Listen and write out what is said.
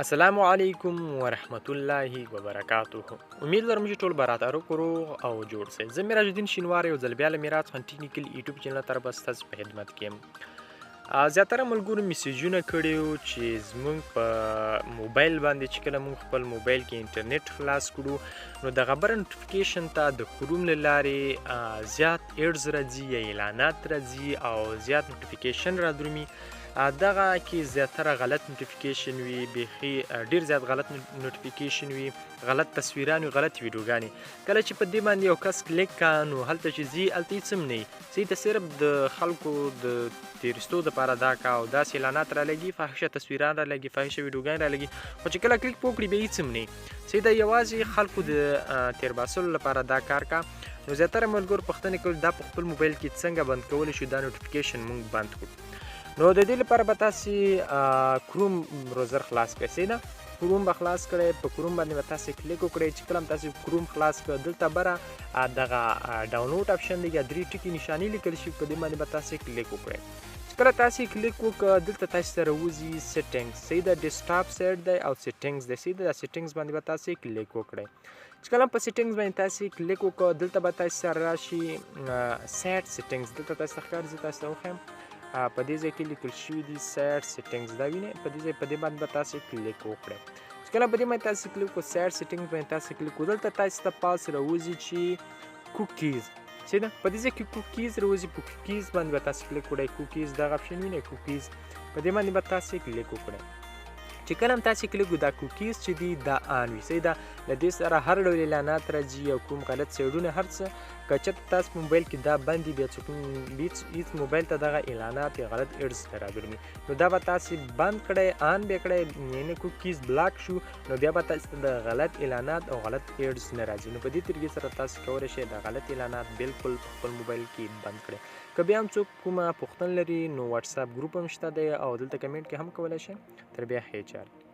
السلام علیکم ورحمت الله وبرکاته. امید لرم چې ټول برات روغ او جوړ سئ. زه میراج الدین شینواری یو ځل بیا له میراج خان ټیکنیکل یوټیوب چینل طرفه ستاسو په خدمت کې یم. زیاتره ملګرو میسجونه کړي وو چې زموږ په موبایل باندې چې کله موږ خپل موبایل کې انټرنیټ خلاص کړو نو دغه بر notification ته د کروم له لارې زیات ads راځي یا اعلانات راځي او زیات notification را درومي. دغه کې زیاتره غلط notification وي، بیخي ډیر زیات غلط notification وي، غلط تصویران وي، غلط ویډیوګانې. کله چې په دې باندې یو کس کلیک کا نو هلته چې ځي هلته هېڅ هم نه وي، ځي ته صرف د خلکو د تېرستو دپاره دا کا او داسې اعلانات رالګي، فاحشه تصویران رالګي، فاحشه ویډیوګانې رالګي، خو چې کله کلیک پوکړي بیا هېڅ هم نه وي. ځي دا یوازې خلکو د تېرباسلو لپاره دا کار کا. نو زیاتره ملګرو پوښتنې کول دا په خپل موبایل کې څنګه بند کولی شو دا notification موږ بند کړو. نو د دې لپاره به تاسې کروم browser خلاص کړئ. صحیح ده، کروم به خلاص کړئ، په کروم باندې به تاسې کلیک وکړئ. چې کله هم تاسې کروم خلاص کړئ دلته بره دغه download option دی یا درې ټکي نشانې لیکل شي، په دې باندې به تاسې کلیک وکړئ. چې کله تاسې کلیک وکړئ دلته تاسې سره وځي settings. صحیح ده، desktop site دی او settings دی. صحیح ده، دا settings باندې به تاسې کلیک وکړئ. چې کله په settings باندې تاسې کلیک وکړئ دلته به تاسې سره راشي site settings. دلته تاسې ته ښکاري، زه تاسې ته وښیم په دې ځای کې لیکل شوي دي site settings. دا وینئ په دې ځای په دې باندې به تاسې کلیک وکړئ. چې کله په دې باندې تاسې کلیک وکړئ site settings باندې تاسې کلیک وکړئ، دلته تاسې ته پاس راوځي چې cookies. صحیح ده، په دې ځای کې cookies راوځي، په cookies باندې به تاسې کلیک وکړئ. کوکیز دغه option وینئ، کوکیز په دې باندې به تاسې کلیک وکړئ. چې کله هم تاسې کلیک وکړئ دا کوکیز چې دي دا on وي. صحیح ده، له دې سره هر ډول اعلانات راځي او کوم غلط سایډونه هر څه. که چېرته تاسو په موبایل کې دا بند دي بیا څوک هېڅ موبایل ته دغه اعلانات یا غلط ads نه رادرومي. نو دا به تاسې بند کړئ، on به کړئ، یعنې cookies block شو نو بیا به تاسې ته د غلط اعلانات او غلط ads نه راځي. نو په دې طریقې سره تاسې کولی شئ د غلط اعلانات بالکل په خپل موبایل کې بند کړئ. که بیا هم څوک کومه پوښتنه لري نو واتساپ ګروپ هم شته دی او دلته کمنټ کې هم کولی شئ. تر بیا ښې چارې.